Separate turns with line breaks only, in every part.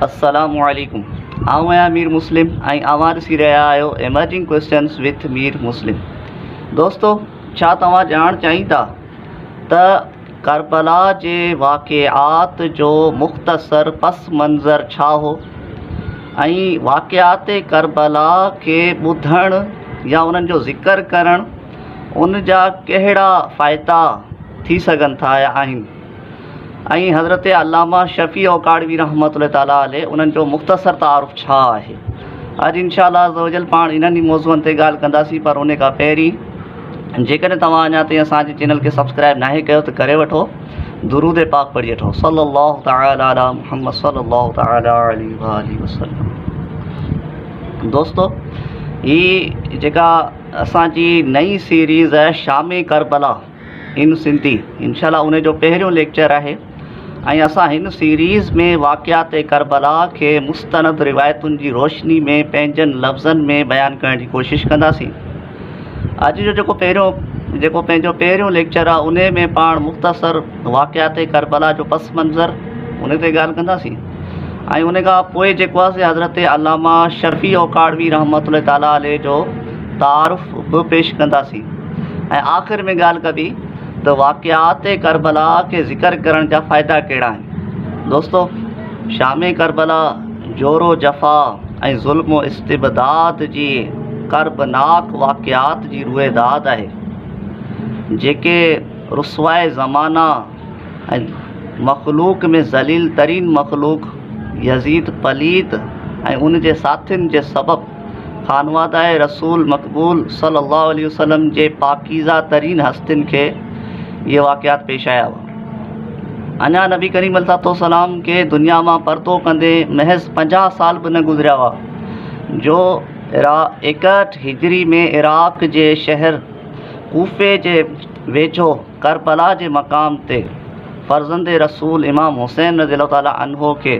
السلام عليڪم آئون آهيان مير مسلم ۽ اوهان ڏسي رهيا آهيو ايمرجنگ ڪويسچنس وٿ مير مسلم. دوستو ڇا توهان ڄاڻڻ چاهيندا ته ڪربلا جي واقعات جو مختصر پس منظر ڇا هو ۽ واقعات ڪربلا کي ٻڌڻ يا انهن جو ذڪر ڪرڻ ان جا ڪهڙا فائدا ٿي سگهن ٿا يا آهن ۽ حضرت علامه شفيع اوڪاڙوي رحمة الله تعالٰي عليه انهن جو مختصر تعارف ڇا آهي. اڄ انشاء الله عزوجل پاڻ انهن ئي موضوعن تي ڳالهه ڪنداسين پر ان کان پهرين جيڪڏهن توهان اڃا تائين اسان جي چينل کي سبسڪرائب ناهي ڪيو ته ڪري وٺو، درود پاڪ پڙهي وٺو صلي الله تعالٰي علي محمد صلي الله تعالٰي عليه واٰله وسلم. دوستو هي جيڪا اسان جي نئين سيريز آهي شام ڪربلا ان سنڌي انشاء الله ان جو پهريون ليڪچر آهي ۽ اسان هن سيريز ۾ واقعات ڪربلا کي مستند روايتن جي روشني ۾ پنهنجن لفظن ۾ بيان ڪرڻ جي ڪوشش ڪنداسين. اڄ جو جيڪو پهريون جيڪو پنهنجو پهريون ليڪچر آهي ان ۾ پاڻ مختصر واقعات ڪربلا جو پس منظر ان تي ڳالهه ڪنداسين ۽ ان کان پوء جيڪو آهي سي حضرت علامه شفيع اوڪاڙوي رحمة الله تعالٰي عليه جو تعارف به پيش ڪنداسين ۽ آخر ۾ ڳالهه ڪبي ته واقعات ڪربلا کي ذڪر ڪرڻ جا فائدا ڪهڙا آهن. دوستو! شام ڪربلا جور و جفا ۽ ظلم و استبداد جي ڪربناڪ واقعات جي روئداد آهي، جيڪي رسوائي زمانه ۽ مخلوق ۾ ذليل ترين مخلوق يزيد پليد ۽ ان جي ساٿين جي سبب خانواده رسول مقبول صلي الله عليه وسلم جي پاڪيزه ترين هستين کي اهي واقعات پيش آيا هئا. اڃا نبي ڪريم عليه الصلوة والسلام کي دنيا مان پردو ڪندي محض 50 سال به نه گذريا هئا جو 61 هجري ۾ عراق جي شهر ڪوفي جي ويجهو ڪربلا جي مقام تي فرزند رسول امام حسين رضي الله تعالٰي عنه کي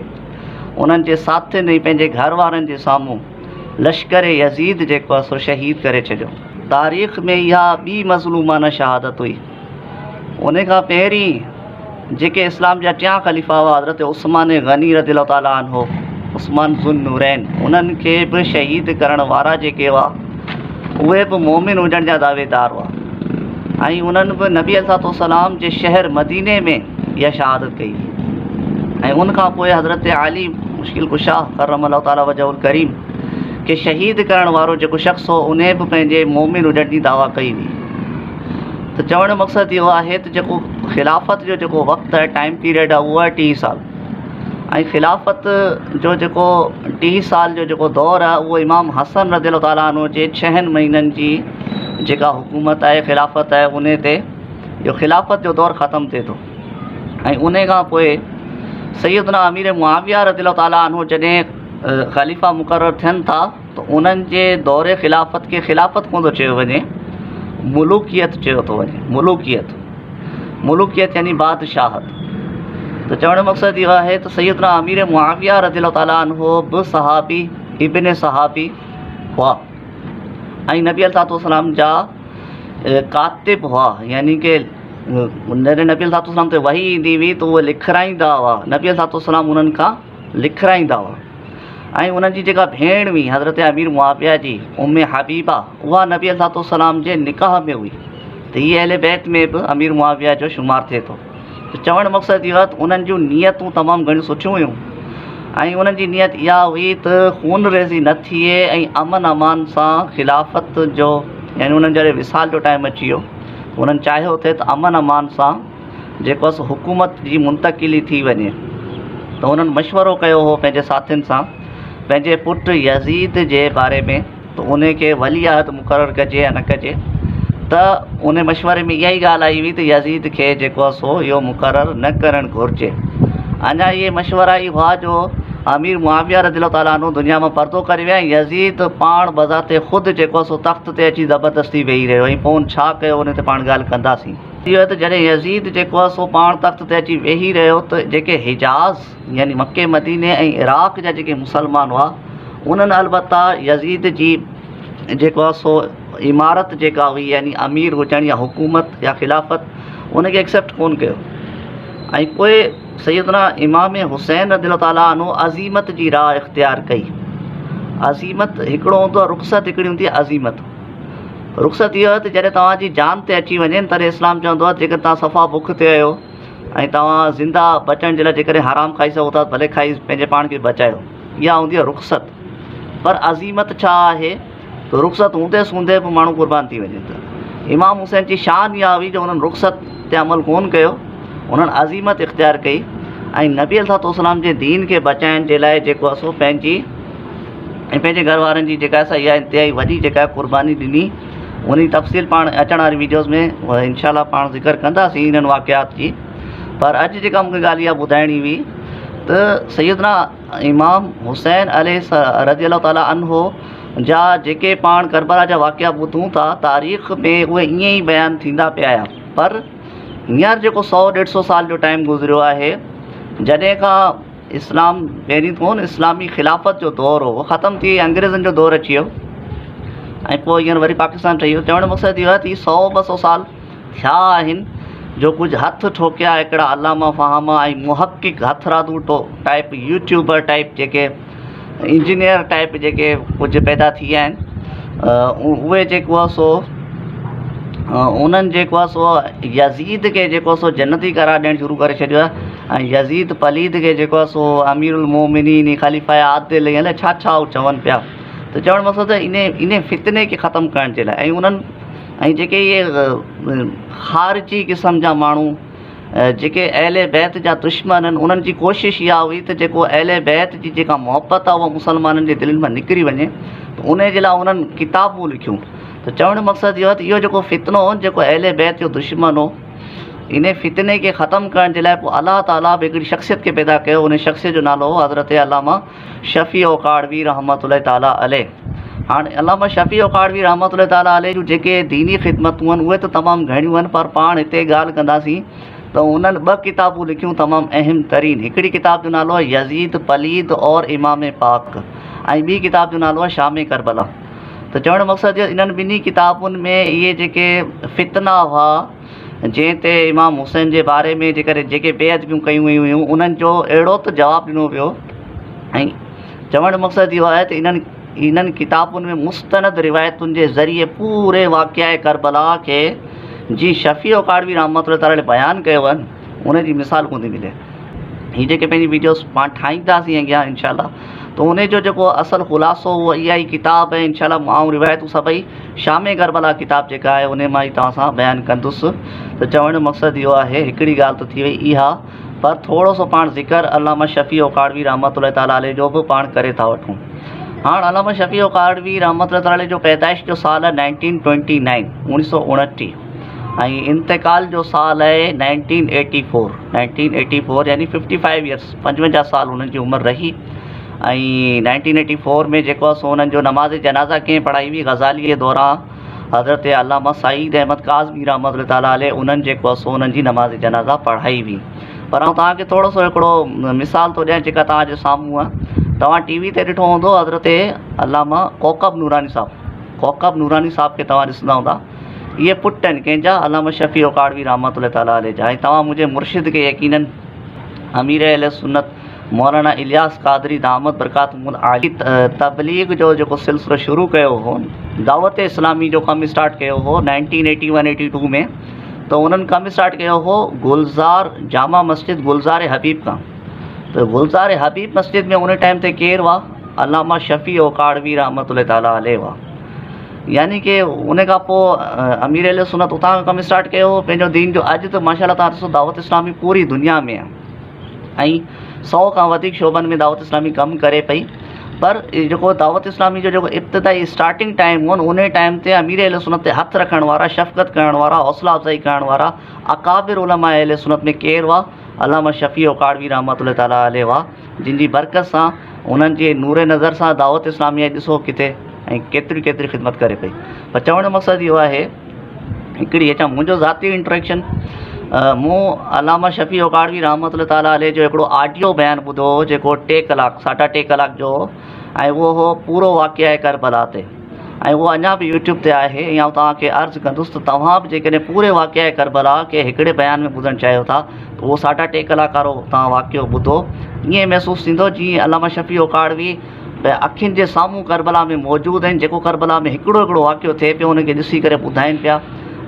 انهن جي ساٿين ۽ پنهنجي گهر وارن جي سامهون لشڪر يزيد جيڪو آهي سو شهيد ڪري ڇڏيو. تاريخ ۾ اها ٻي مظلومانه شهادت هئي. ان کان پهرين جيڪي اسلام جا ٽيان خليفا هئا حضرت عثمان غني رضي الله تعالٰي عنه، عثمان ذوالنورين، انهن کي به شهيد ڪرڻ وارا جيڪي هئا اهي به مؤمن هجڻ جا دعويدار هئا ۽ انهن به نبي عليه الصلوة والسلام جي شهر مديني ۾ اها شهادت ڪئي هئي ۽ ان کان پوء حضرت علي مشڪل ڪشا ڪرم الله تعالٰي وجهه الڪريم کي شهيد ڪرڻ وارو جيڪو شخص هو انهي به پنهنجي مؤمن هجڻ جي دعويٰ ڪئي هئي. ته چوڻ جو مقصد اهو آهي ته جيڪو خلافت جو جيڪو وقت آهي ٽائيم پيريڊ آهي اهو آهي 30 سال ۽ خلافت جو جيڪو 30 سال جو جيڪو دور آهي اهو امام حسن رضي الله تعالٰي عنه جي ڇهن مهينن جي جيڪا حڪومت آهي خلافت آهي انهي تي اهو خلافت جو دور ختم ٿئي ٿو ۽ انهي کان پوء سيدنا امير معاويه رضي الله تعالٰي عنه جڏهن خليفه مقرر ٿين ٿا ته انهن جي دور خلافت کي خلافت ڪونه ٿو چيو وڃي، ملوڪيت چيو ٿو وڃي، ملوڪيت، ملوڪيت يعني بادشاهت. ته چوڻ جو مقصد اهو آهي ته سيدنا امير معاويه رضي الله تعالٰي عنه به صحابي ابن صحابي هئا ۽ نبي عليه الصلوة والسلام جا ڪاتب هئا، يعني ڪه جڏهن نبي عليه الصلوة والسلام تي وحي ايندي هئي ته اهي لکرائيندا هئا، نبي عليه الصلوة والسلام انهن کان لکرائيندا هئا ۽ انهن جي جيڪا ڀيڻ هئي حضرت امير معاويه جي ام حبيبه اها نبي عليه الصلوة والسلام جي نڪاح ۾ هئي ته هي اهل بيت ۾ به امير معاويه جو شمار ٿئي ٿو. ته چوڻ جو مقصد اهو آهي ته انهن جون نيتون تمام گهڻيون سٺيون هيون ۽ انهن جي نيت اها هئي ته خون ريزي نه ٿئي ۽ امن امان سان خلافت جو يعني انهن جڏهن وصال جو ٽائيم اچي ويو انهن چاهيو ٿي ته امن امان سان جيڪو آهي سو حڪومت جي منتقلي ٿي وڃي ته انهن مشورو ڪيو هو پنهنجي ساٿين سان پنهنجي پٽ يزيد جي باري ۾ ته ان کي ولي عهد مقرر ڪجي يا نه ڪجي ته ان مشوري ۾ اها ئي ڳالهه آئي هئي ته يزيد کي جيڪو آهي سو اهو مقرر نه ڪرڻ گهرجي. اڃا اهي مشورا ئي هئا جو امير معاويه رضي الله تعالٰي عنه دنيا مان پردو ڪري ويا ۽ يزيد پاڻ بذات خود جيڪو آهي سو تخت تي اچي زبردستي ويهي رهيو ۽ پوء ان ڇا ڪيو ان تي پاڻ ڳالهه ڪنداسين. اهو ته جڏهن يزيد جيڪو آهي سو پاڻ تخت تي اچي ويهي رهيو ته جيڪي حجاز يعني مڪي مديني ۽ عراق جا جيڪي مسلمان هئا انهن البته يزيد جي جيڪو آهي سو امارت جيڪا هئي يعني امير هجڻ يا حڪومت يا خلافت ان کي ايڪسيپٽ ڪونه ڪيو ۽ پوء سيدنا امام حسين رضي الله تعالٰي عنه عزيمت جي راهه اختيار ڪئي. عزيمت هڪڙو هوندو آهي رخصت هڪڙي هوندي آهي عزيمت. رخصت اهو آهي ته جڏهن توهان جي جان تي اچي وڃي تڏهن اسلام چوندو آهي جيڪڏهن توهان صفا بک تي آهيو ۽ توهان زنده بچڻ جي لاء جيڪڏهن حرام کائي سگهو ٿا ڀلي کائي پنهنجي پاڻ کي بچايو اها هوندي آهي رخصت. پر عزيمت ڇا آهي ته رخصت هوندي سوندي به ماڻهو قربان ٿي وڃي ته امام حسين جي شان اها هئي جو انهن رخصت تي عمل ڪون ڪيو انهن عزيمت اختيار ڪئي ۽ نبي عليه الصلوة والسلام جي دين کي بچائڻ جي لاء جيڪو آهي سو پنهنجي ۽ پنهنجي گهر وارن جي جيڪا سا اها انتهائي وڏي جيڪا قرباني ڏني ان جي تفصيل پاڻ اچڻ واري ويڊيوز ۾ انشاء الله پاڻ ذڪر ڪنداسين انهن واقعات جي پر اڄ جيڪا مونکي ڳالهه اها ٻڌائڻي هئي ته سيدنا امام حسين عليه رضي الله تعالٰي عنه جا جيڪي پاڻ ڪربلا جا واقعا ٻڌون ٿا تاريخ ۾ اهي ائين ئي بيان ٿيندا پيا آيا پر هينئر جيڪو سو ڏيڍ سو سال جو ٽائيم گذريو آهي جڏهن کان اسلام پهرين ڪون اسلامي خلافت جو دور هو ختم ٿي انگريزن جو دور اچي ويو ۽ پوء هينئر وري پاڪستان ٺهي ويو چوڻ جو مقصد اهو آهي ته هي سو ٻه سو سال ٿيا آهن جو ڪجهه هٿ ٺوڪيا هڪڙا علامه فهامه ۽ محقق هٿرادو ٽائپ يوٽيوبر ٽائپ جيڪي انجنيئر ٽائپ جيڪي ڪجهه پيدا ٿي ويا آهن اهي جيڪو آهي سو انهن جيڪو آهي سو يزيد کي جيڪو آهي سو جنتي قرار ڏيڻ شروع ڪري ڇڏيو آهي ۽ يزيد پليد کي جيڪو آهي سو امير المومنين خليفه عادل ۽ الائي ڇا ڇا چون پيا ته چوڻ مقصد ان ان فتني کي ختم ڪرڻ جي لاء ۽ انهن ۽ جيڪي اهي خارجي قسم جا ماڻهو جيڪي اهل بيت جا دشمن آهن انهن جي ڪوشش اها هئي ته جيڪو اهل بيت جي جيڪا محبت آهي اها مسلمانن جي دلين مان نڪري وڃي ته ان جي لاء انهن ڪتابون لکيون ته چوڻ جو مقصد اهو آهي ته اهو جيڪو فتنو هو جيڪو اهل بيت جو دشمن هو ان فتني کي ختم ڪرڻ جي لاء پوء الله تعاليٰ به هڪڙي شخصيت کي پيدا ڪيو ان شخصيت جو نالو هو حضرت علامه شفيع اوڪاڙوي رحمة الله تعالٰي عليه. هاڻ علامه شفيع اوڪاڙوي رحمة الله تعالٰي عليه جون جيڪي ديني خدمتون آهن اهي ته تمام گهڻيون آهن پر پاڻ هتي ڳالهه ڪنداسين ته انهن ٻه ڪتابون لکيون تمام اهم ترين هڪڙي ڪتاب جو نالو آهي يزيد پليد اور امام پاڪ ۽ ٻي ڪتاب جو نالو آهي شام ڪربلا ته چوڻ جو مقصد انهن ٻنهي ڪتابن ۾ اهي جيڪي فتنا هئا جنهن تي امام حسين جي باري ۾ جيڪڏهن جيڪي بي ادبيون ڪيون ويون هيون انهن جو اهڙو ته جواب ڏنو ويو ۽ چوڻ جو مقصد اهو آهي ته انهن انهن ڪتابن ۾ مستند روايتن جي ذريعي پوري واقعه ڪربلا کي جي شفيع اوڪاڙوي رحمة الله تعالٰي عليه بيان ڪيو آهي ان جي مثال ڪونه ٿي ملي. هي جيڪي پنهنجي ويڊيوز پاڻ ٺاهينداسين اڳيان انشاء الله ته ان جو جيڪو اصل خلاصو اهو اها ئي ڪتاب آهي انشاء الله آئون روايتون سڀئي شام ڪربلا ڪتاب جيڪا آهي ان مان ئي توهان سان بيان ڪندس ته چوڻ جو مقصد اهو آهي هڪڙي ڳالهه ته ٿي وئي اها پر ٿورو سو پاڻ ذڪر علامه شفيع اوڪاڙوي رحمت الله تعالٰي عليه جو به پاڻ ڪري ٿا وٺون هاڻ علامه شفيع اوڪاڙوي رحمت الله تعالٰي عليه جو پيدائش جو سال آهي نائنٽين ٽوئنٽي نائن اوڻيهه سو اڻٽيهه ۽ انتقال جو سال آهي نائنٽين ايٽي فور 1984 يعني ففٽي فائيو ايئرس پنجونجاهه سال انهن جي عمر رهي ۽ نائنٽين ايٽي فور ۾ جيڪو آهي سو انهن جو نماز جنازه ڪنهن پڙهائي هئي غزالي جي دوران حضرت علامه سعيد احمد ڪاظمي رحمة الله تعالٰي عليه انهن جيڪو آهي سو انهن جي نماز جنازه پڙهائي هئي پر آئون توهان کي ٿورو سو هڪڙو مثال ٿو ڏيان جيڪا توهان جي سامهون آهي توهان ٽي وي تي ڏٺو هوندو حضرت علامه ڪوڪب نوراني صاحب ڪوڪب نوراني صاحب کي توهان ڏسندا هوندا اهي پٽ آهن ڪنهن جا؟ علامه شفيع اوڪاڙوي رحمة الله تعالٰي عليه جا ۽ توهان منهنجي مرشد کي يقيناً امير اهل سنت مولانا الياس قادري دامت برڪاتهم العالي تبليغ جو جيڪو سلسلو شروع ڪيو هو دعوت اسلامي جو ڪم اسٽارٽ ڪيو هو nineteen eighty one eighty two ۾ ته انهن ڪم اسٽارٽ ڪيو هو گلزار جامع مسجد گلزار حبيب کان ته گلزار حبيب مسجد ۾ ان ٽائيم تي ڪير هئا علامه شفيع اوڪاڙوي رحمة الله تعالٰي عليه هئا يعني ڪي ان کان پوء امير اهل سنت اتان کان ڪم اسٽارٽ ڪيو هو پنهنجو دين جو اڄ ته ماشاء الله تان ڏسو دعوت اسلامي پوري دنيا ۾ آهي ۽ سو کان وڌيڪ شعبن ۾ دعوت اسلامي ڪم ڪري پئي پر جيڪو دعوت اسلامي جو جيڪو ابتدائي اسٽارٽنگ ٽائيم هو ان ٽائيم تي امير اهل سنت تي هٿ رکڻ وارا شفقت ڪرڻ وارا حوصله افزائي ڪرڻ وارا اڪابر علماء اهل سنت ۾ ڪير هئا علامه شفيع اوڪاڙوي رحمة الله تعالٰي عليه هئا جن جي برڪت سان انهن جي نور نظر سان دعوت اسلامي اڄ ڏسو ڪٿي ۽ ڪيتري ڪيتري خدمت ڪري پئي پر چوڻ جو مقصد اهو آهي هڪڙي اڇا منهنجو ذاتي انٽريڪشن مون علامه شفيع اوڪاڙوي رحمت الله تعالٰي عليه جو هڪڙو آڊيو بيان ٻڌو هو جيڪو ٽي ڪلاڪ ساڍا ٽي ڪلاڪ جو هو ۽ اهو هو پورو واقعه ڪربلا تي ۽ اهو اڃا به يوٽيوب تي آهي ۽ آئون توهان کي عرض ڪندس ته توهان به جيڪڏهن پوري واقعه ڪربلا کي هڪڙي بيان ۾ ٻڌڻ چاهيو ٿا اهو ساڍا ٽي ڪلاڪ وارو توهان واقعو ٻڌو ائين محسوس ٿيندو جيئن علامه شفيع اوڪاڙوي اکين جي سامهون ڪربلا ۾ موجود آهن جيڪو ڪربلا ۾ هڪڙو هڪڙو واقعو ٿئي پيو ان کي ڏسي ڪري ٻڌائين پيا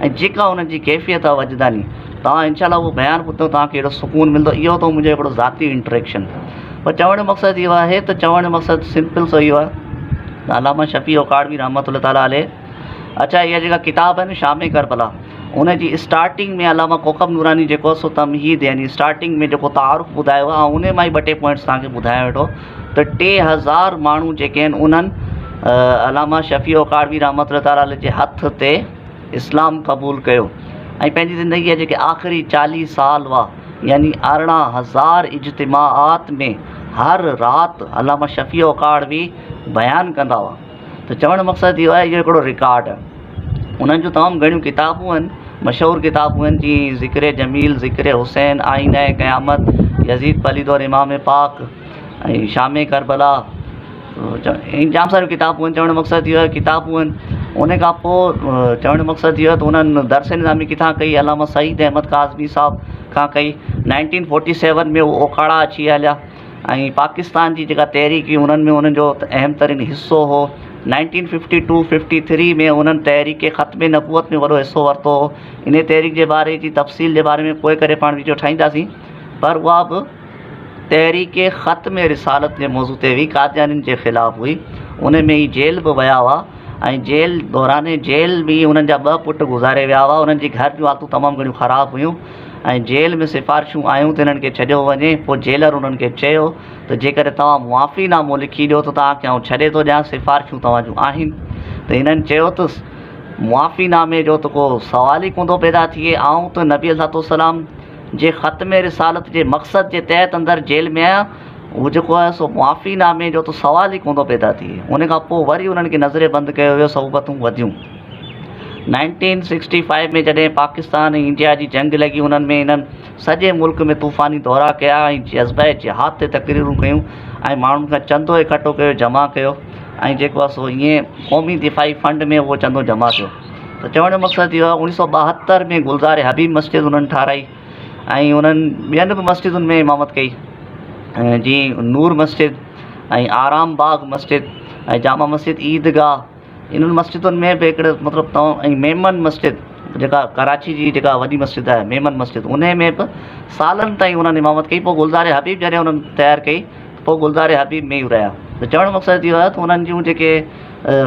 ۽ جيڪا انهن جي ڪيفيت آهي وجداني توهان انشاء الله اهو بيان ٻڌو توهان کي اهڙو سڪون ملندو اهو ته منهنجو هڪڙو ذاتي انٽريڪشن پر چوڻ جو مقصد اهو آهي ته چوڻ جو مقصد سمپل سو اهو آهي ته علامه شفيع اوڪاڙوي رحمت الله تعالٰي عليه اڇا اها جيڪا ڪتاب آهي نه شام ڪربلا ان جي اسٽارٽنگ ۾ علامه ڪوڪب نوراني جيڪو سو تمهيد يعني اسٽارٽنگ ۾ جيڪو تعارف ٻڌايو آهي ان مان ئي ٻه ٽي پوائنٽس توهان کي ٻڌايان ويٺو ته 3000 ماڻهو جيڪي آهن انهن علامه شفيع اوڪاڙوي رحمت الله تعالٰي عليه جي هٿ تي اسلام قبول ڪيو ۽ پنهنجي زندگي جا جيڪي آخري 40 سال هئا يعني 18000 اجتماعات ۾ هر رات علامه شفيع اوڪاڙوي بيان ڪندا هئا ته چوڻ جو مقصد اهو آهي اهو هڪڙو رڪارڊ آهي انهن جون تمام گهڻيون ڪتابون آهن مشهور ڪتابون آهن جيئن ذڪر جميل ذڪر حسين آئينه قيامت يزيد پليد اور امام پاڪ ۽ شام ڪربلا ۽ جام ساريون ڪتابون آهن چوڻ جو مقصد اهو آهي ڪتابون آهن ان کان پوء چوڻ جو مقصد اهو آهي ته انهن درس نظامي ڪٿان ڪئي علامه سعيد احمد ڪاظمي صاحب کان ڪئي نائنٽين فورٽي سيون ۾ هو اوڪاڙا اچي هليا ۽ پاڪستان جي جيڪا تحريڪ هئي انهن ۾ انهن جو اهم ترين حصو هو nineteen fifty two fifty three ۾ انهن تحريڪ ختم نبوت ۾ وڏو حصو ورتو هو انهي تحريڪ جي باري جي تفصيل جي باري ۾ پوء ڪڏهن پاڻ ويڊيو ٺاهينداسين پر اها به تحريڪ ختم رسالت جي موضوع تي هئي قاديانين جي خلاف هئي ان ۾ هي جيل به ويا هئا ۽ جيل دوران جيل به انهن جا ٻه پٽ گذاري ويا هئا انهن جي گهر جون حالتون تمام گهڻيون خراب هيون ۽ جيل ۾ سفارشون آيون ته انهن کي ڇڏيو وڃي، پوء جيلر انهن کي چيو ته جيڪڏهن توهان معافي نامو لکي ڏيو ته توهان کي آئون ڇڏي ٿو ڏيان، سفارشون توهان جون آهن. ته هنن چيو ته معافي نامي جو ته ڪو سوال ئي ڪونه ٿو پيدا ٿئي، آئون ته نبي عليه الصلوة والسلام جي ختم رسالت جي مقصد جي تحت اندر جيل ۾ آهيان، هو جيڪو آهي سو معافي نامي جو ته سوال ئي ڪونه ٿو پيدا ٿئي. ان کان پوء وري انهن کي نظر بند ڪيو ويو، صعوبتون وڌيون. نائنٽين سڪسٽي فائيو ۾ جڏهن پاڪستان ۽ انڊيا جي جنگ لڳي انهن ۾ انهن سڄي ملڪ ۾ طوفاني دورا ڪيا ۽ جذبه جهاد تي تقريرون ڪيون ۽ ماڻهن کان چندو اڪٺو ڪيو جمع ڪيو ۽ جيڪو آهي سو ائين قومي دفاعي فنڊ ۾ اهو چندو جمع ٿيو ته چوڻ جو مقصد اهو آهي 1972 ۾ گلزار حبيب مسجد انهن ٺاهرائي ۽ انهن ٻين به مسجدن ۾ امامت ڪئي جيئن نور مسجد ۽ آرام باغ مسجد ۽ جامع مسجد عيدگاهه انهن مسجدن ۾ به هڪڙو مطلب توهان ۽ ميمن مسجد جيڪا ڪراچي جي جيڪا وڏي مسجد آهي ميمن مسجد انهي ۾ به سالن تائين انهن امامت ڪئي پوء گلزار حبيب جڏهن انهن تيار ڪئي پوء گلزار حبيب ۾ ئي رهيا ته چوڻ جو مقصد اهو آهي ته انهن جون جيڪي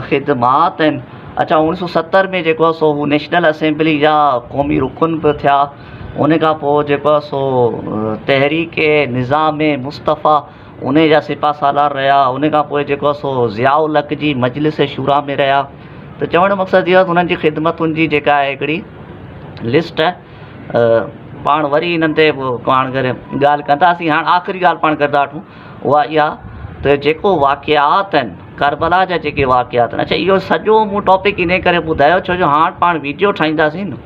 خدمات آهن اڇا 1970 ۾ جيڪو آهي سو هو نيشنل اسيمبلي جا قومي رڪن به ٿيا ان کان پوء جيڪو آهي سو تحريڪ نظام مصطفيٰ انهيء جا سپهه سالار رهيا. ان کان پوء جيڪو آهي سو ضياء الحق جي مجلس شوريٰ ۾ رهيا ته چوڻ جو مقصد اهو آهي ته انهن جي خدمتن جي جيڪا آهي هڪڙي لسٽ پاڻ وري انهن تي پاڻ ڪري ڳالهه ڪنداسين هاڻ آخري ڳالهه پاڻ ڪندا وٺون اها اها ته جيڪو واقعات آهن ڪربلا جا جيڪي واقعات آهن اڇا اهو سڄو مون ٽاپڪ انهي ڪري ٻڌايو ڇو جو هاڻ پاڻ ويڊيو ٺاهينداسين نه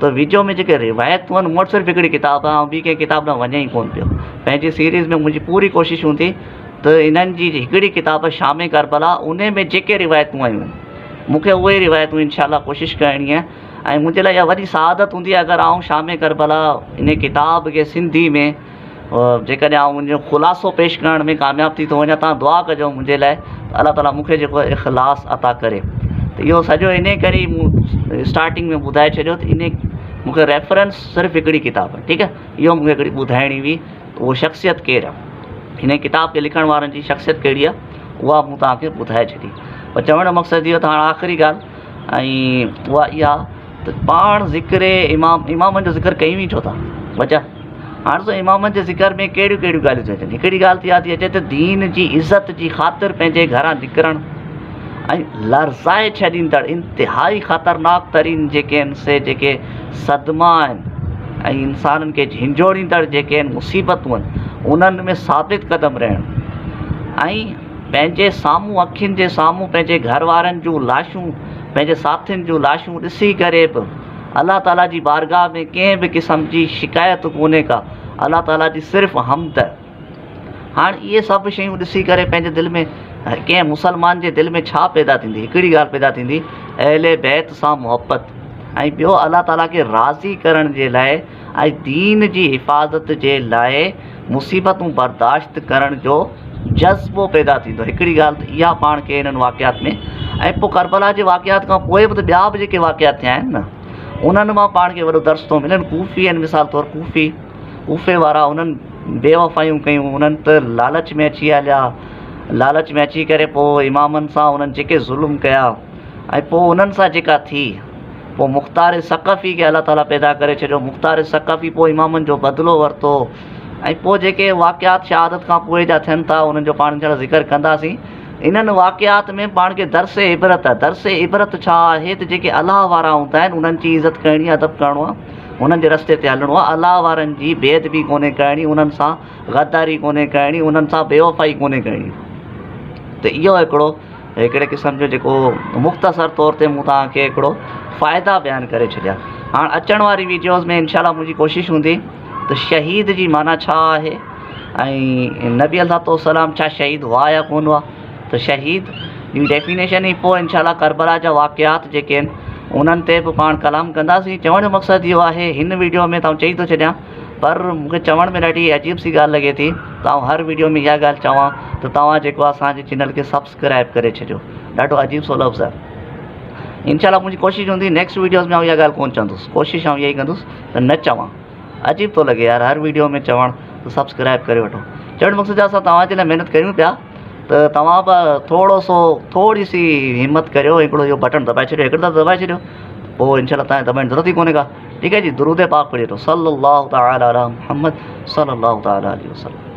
ته ويڊيو ۾ جيڪي روايتون آهن مون وٽ صرف هڪڙي ڪتاب آهي آئون ٻي ڪنهن ڪتاب ڏانهن وڃان ئي ڪونه پيو پنهنجي سيريز ۾ منهنجي پوري ڪوشش هوندي ته انهن جي هڪڙي ڪتاب شام ڪربلا ان ۾ جيڪي روايتون آيون آهن مون کي اهي روايتون انشاء الله ڪوشش ڪرڻي آهي ۽ منهنجي لاء اها وڏي سعادت هوندي اگر آئون شام ڪربلا ان ڪتاب کي سنڌي ۾ جيڪڏهن آئون ان جو خلاصو پيش ڪرڻ ۾ ڪامياب ٿي ٿو وڃان تان دعا ڪجو منهنجي لاء ته الله تعاليٰ مون کي جيڪو اخلاص عطا ڪري ته اهو سڄو انهي ڪري مون اسٽارٽنگ ۾ ٻڌائي ڇڏيو ته انهي مون کي ريفرنس صرف هڪڙي ڪتاب آهي ٺيڪ آهي اهو مون کي هڪڙي ٻڌائڻي هئي ته اهو شخصيت ڪير آهي هن ڪتاب کي لکڻ وارن جي شخصيت ڪهڙي آهي اها مون توهان کي ٻڌائي ڇڏي پر چوڻ جو مقصد اهو ته هاڻ آخري ڳالهه ۽ اها اها ته پاڻ ذڪر امام امامن جو ذڪر ڪيون ئي ڇو ٿا وجه هاڻ ڏسو امامن جي ذڪر ۾ ڪهڙيون ڪهڙيون ڳالهيون ٿيون اچن هڪڙي ڳالهه ته اها ٿي اچي ته دين جي عزت جي خاطر پنهنجي گهران نڪرڻ ۽ لرزائي ڇڏيندڙ انتهائي خطرناڪ ترين جيڪي آهن سي جيڪي صدما آهن ۽ انسانن کي جهنجهوڙيندڙ جيڪي آهن مصيبتون آهن انهن ۾ ثابت قدم رهڻ ۽ پنهنجي سامهون اکين جي سامهون پنهنجي گهر وارن جون لاشون پنهنجي ساٿين جون لاشون ڏسي ڪري به الله تعاليٰ جي بارگاهه ۾ ڪنهن به قسم جي شڪايت ڪونهي ڪا الله تعاليٰ جي صرف حمد هاڻ اهي سڀ شيون ڏسي ڪري پنهنجي دل ۾ ڪنهن مسلمان جي دل ۾ ڇا پيدا ٿيندي هڪڙي ڳالهه پيدا ٿيندي اهل بيت سان محبت ۽ ٻيو الله تعاليٰ کي راضي ڪرڻ جي لاء ۽ دين جي حفاظت جي لاء مصيبتون برداشت ڪرڻ جو جذبو پيدا ٿيندو. هڪڙي ڳالهه ته اها پاڻ کي انهن واقعات ۾ ۽ پوء ڪربلا جي واقعات کان پوء به ته ٻيا به جيڪي واقعات ٿيا آهن نه انهن مان پاڻ کي وڏو درس ٿو ملي. ڪوفي آهن مثال طور ڪوفي ڪوفي وارا انهن بي وفايون ڪيون انهن ته لالچ ۾ اچي هليا لالچ ۾ اچي ڪري پوء امامن سان انهن جيڪي ظلم ڪيا ۽ پوء انهن سان جيڪا ٿي پوء مختار ثقفي کي الله تعاليٰ پيدا ڪري ڇڏيو مختار ثقفي پوء امامن جو بدلو ورتو ۽ پوء جيڪي واقعات شهادت کان پوء جا ٿين ٿا انهن جو پاڻ انشاء الله ذڪر ڪنداسين انهن واقعات ۾ پاڻ کي درس عبرت آهي درس عبرت ڇا آهي ته جيڪي الله وارا هوندا آهن انهن جي عزت ڪرڻي ادب ڪرڻو آهي انهن جي رستي تي هلڻو آهي الله وارن جي بي ادبي ڪونهي ڪرڻي انهن سان غداري ڪونهي ڪرڻي انهن سان بي وفائي ڪونهي ڪرڻي ته اهو هڪڙو هڪڙي قسم جو جيڪو مختصر طور تي مون توهان کي هڪڙو فائدا بيان ڪري ڇڏيا هاڻ اچڻ واري ويڊيوز ۾ انشاء الله منهنجي ڪوشش هوندي ته شهيد جي معنيٰ ڇا آهي ۽ نبي عليه السلام ڇا شهيد هئا يا ڪونه هئا ته شهيد جي ڊيفينيشن ۽ پوء انشاء الله ڪربلا جا واقعات جيڪي آهن انهن تي به پاڻ ڪلام ڪنداسين چوڻ جو مقصد اهو آهي هن ويڊيو ۾ ته آئون چئي ٿو ڇڏيان پر مون کي چوڻ ۾ ڏاڍي عجيب سي ڳالهه لڳي ٿي ته آئون هر ويڊيو ۾ اها ڳالهه چوان ته توهان جيڪو اسان جي چينل کي سبسڪرائب ڪري ڇڏيو ڏاڍو عجيب سو لفظ آهي انشاء الله منهنجي ڪوشش هوندي نيڪسٽ ويڊيوز ۾ آئون اها ڳالهه ڪونه چوندس ڪوشش آئون اها ئي ڪندس ته نه چوان عجيب ٿو لڳي يار هر ويڊيو ۾ چوڻ ته سبسڪرائب ڪري وٺو چوڻ مقصد اسان توهان جي لاء محنت ڪريون پيا ته توهان به ٿورو سو ٿوري سي همت ڪريو هڪڙو اهو بٽڻ دٻائي ڇڏيو هڪڙو دفعو دٻائي ڇڏيو پوء انشاء الله توهان دٻائڻ ضرورت ئي ڪونهي ڪا ٺيڪ آهي جي درود پاڪ پڙهي وٺو صلي الله تعالي علي محمد صلي الله تعالي عليه وسلم.